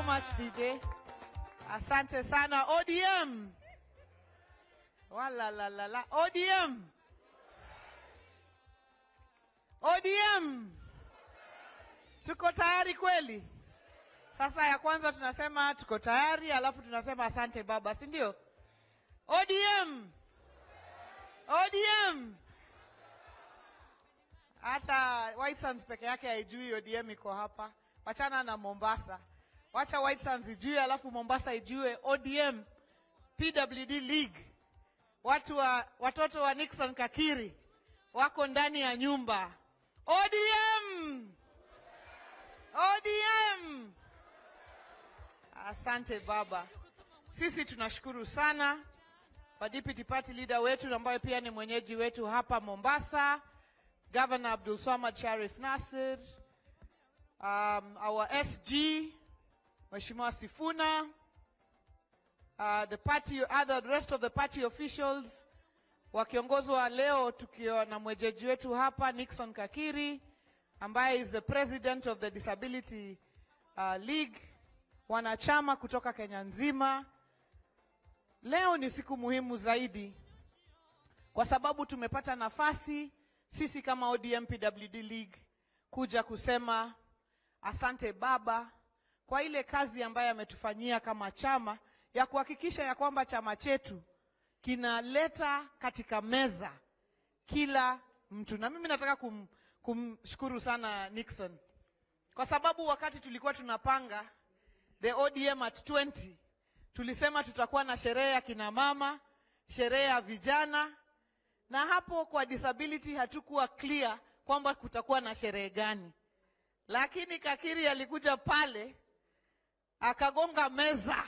so much, DJ. Asante sana ODM. Wala la la la. ODM. ODM. Tuko tayari kweli? Sasa ya kwanza tunasema tuko tayari, alafu tunasema asante baba, si ndio? ODM. ODM. Hata White Sands peke yake haijui ODM iko hapa. Wachana na Mombasa. Wacha White Sands ijue, alafu Mombasa ijue ODM PWD League. Watoto wa Nixon Kakiri wako ndani ya nyumba. ODM! ODM! Asante baba. Sisi tunashukuru sana kwa Deputy Party Leader wetu ambaye pia ni mwenyeji wetu hapa Mombasa, Governor Abdulswamad Sharif Nassir, our SG, Mheshimiwa Sifuna, the party, other rest of the party officials, wakiongozwa leo tukiwa na mwenyeji wetu hapa Nixon Kakiri, ambaye is the president of the Disability League, wanachama kutoka Kenya nzima. Leo ni siku muhimu zaidi kwa sababu tumepata nafasi sisi kama ODM PWD League kuja kusema asante baba kwa ile kazi ambayo ametufanyia kama chama ya kuhakikisha ya kwamba chama chetu kinaleta katika meza kila mtu. Na mimi nataka kumshukuru sana Nixon kwa sababu wakati tulikuwa tunapanga the ODM at 20, tulisema tutakuwa na sherehe ya kina mama, sherehe ya vijana, na hapo kwa disability hatukuwa clear kwamba kutakuwa na sherehe gani. Lakini Kakiri alikuja pale akagonga meza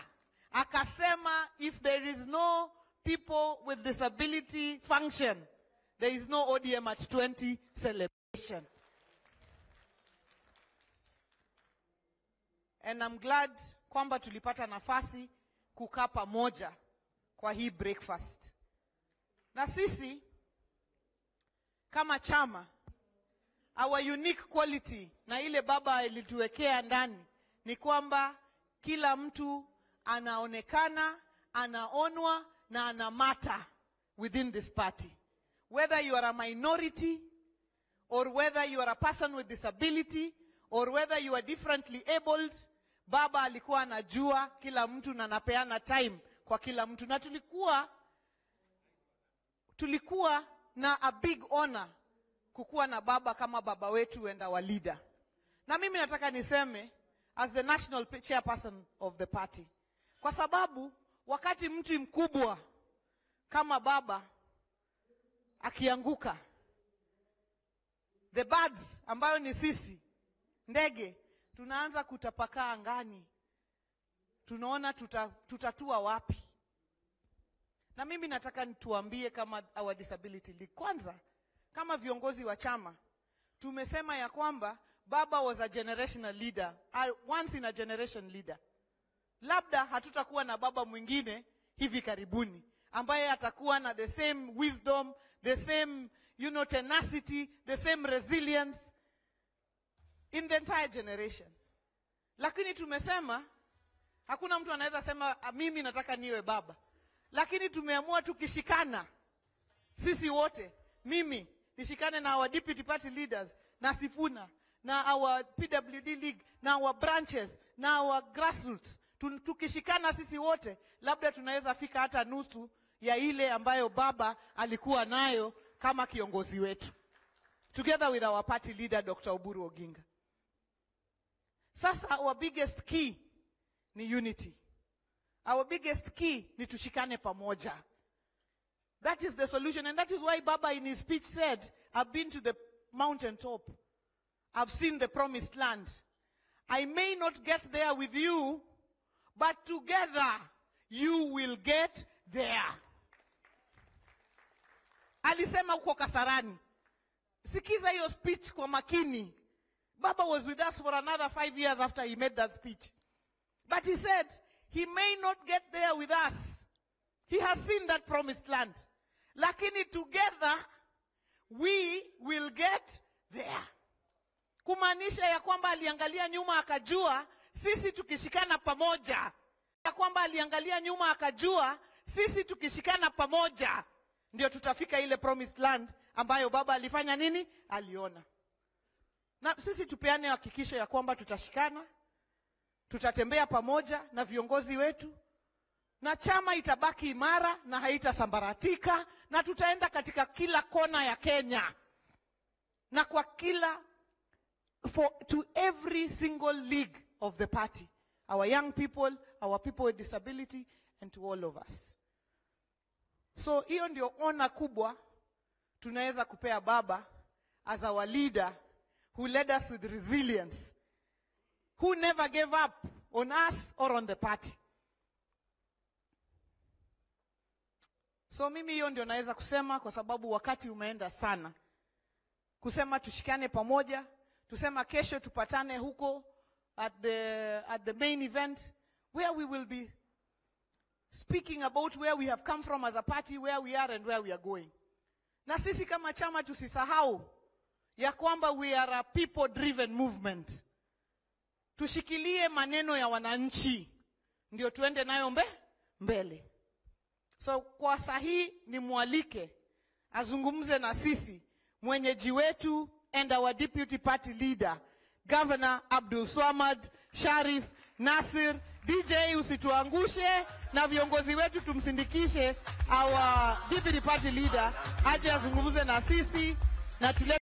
akasema, if there is no people with disability function, there is no ODM at 20 celebration. And I'm glad kwamba tulipata nafasi kukaa pamoja kwa hii breakfast. Na sisi kama chama, our unique quality na ile baba ilituwekea ndani ni kwamba kila mtu anaonekana, anaonwa na anamata within this party. Whether you are a minority or whether you are a person with disability or whether you are differently abled, baba alikuwa anajua kila mtu na anapeana time kwa kila mtu. Na tulikuwa na a big honor kukuwa na baba kama baba wetu and our leader. Na mimi nataka niseme as the national chairperson of the party, kwa sababu wakati mtu mkubwa kama baba akianguka, the birds ambayo ni sisi ndege tunaanza kutapakaa angani, tunaona tutatua wapi. Na mimi nataka nituambie kama our Disability League, kwanza kama viongozi wa chama tumesema ya kwamba baba was a generational leader, a once in a generation leader. Labda hatutakuwa na baba mwingine hivi karibuni ambaye atakuwa na the same wisdom, the same, tenacity, the same resilience in the entire generation. Lakini tumesema hakuna mtu anaweza sema mimi nataka niwe baba. Lakini tumeamua tukishikana sisi wote, mimi nishikane na our deputy party leaders na Sifuna na our PWD League na our branches na our grassroots, tukishikana sisi wote labda tunaweza fika hata nusu ya ile ambayo baba alikuwa nayo kama kiongozi wetu, together with our party leader Dr. Oburu Oginga. Sasa our biggest key ni unity. Our biggest key ni tushikane pamoja. That is the solution, and that is why Baba in his speech said, I've been to the mountain top. I've seen the promised land. I may not get there with you, but together you will get there. Alisema huko Kasarani. Sikiza hiyo speech kwa makini. Baba was with us for another 5 years after he made that speech. But he said, he may not get there with us. He has seen that promised land. Lakini together, we will get there. Kumaanisha ya kwamba aliangalia nyuma akajua, sisi tukishikana pamoja, ya kwamba aliangalia nyuma akajua sisi tukishikana pamoja ndio tutafika ile promised land ambayo baba alifanya nini? Aliona. Na sisi tupeane hakikisho ya kwamba tutashikana, tutatembea pamoja na viongozi wetu, na chama itabaki imara na haitasambaratika, na tutaenda katika kila kona ya Kenya na kwa kila for to every single league of the party, our young people, our people with disability, and to all of us. So hiyo ndio ona kubwa tunaweza kupea baba as our leader who led us with resilience, who never gave up on us or on the party. So mimi hiyo ndio naweza kusema, kwa sababu wakati umeenda sana. Kusema tushikane pamoja, tusema kesho tupatane huko at the main event where we will be speaking about where we have come from as a party, where we are and where we are going. Na sisi kama chama tusisahau ya kwamba we are a people driven movement. Tushikilie maneno ya wananchi ndio tuende nayo mbele. So kwa sahi ni mwalike azungumze na sisi mwenyeji wetu and our deputy party leader, Governor Abdul Swamad Sharif Nasir. DJ usituangushe, na viongozi wetu tumsindikishe our deputy party leader aje azungumze na sisi na tule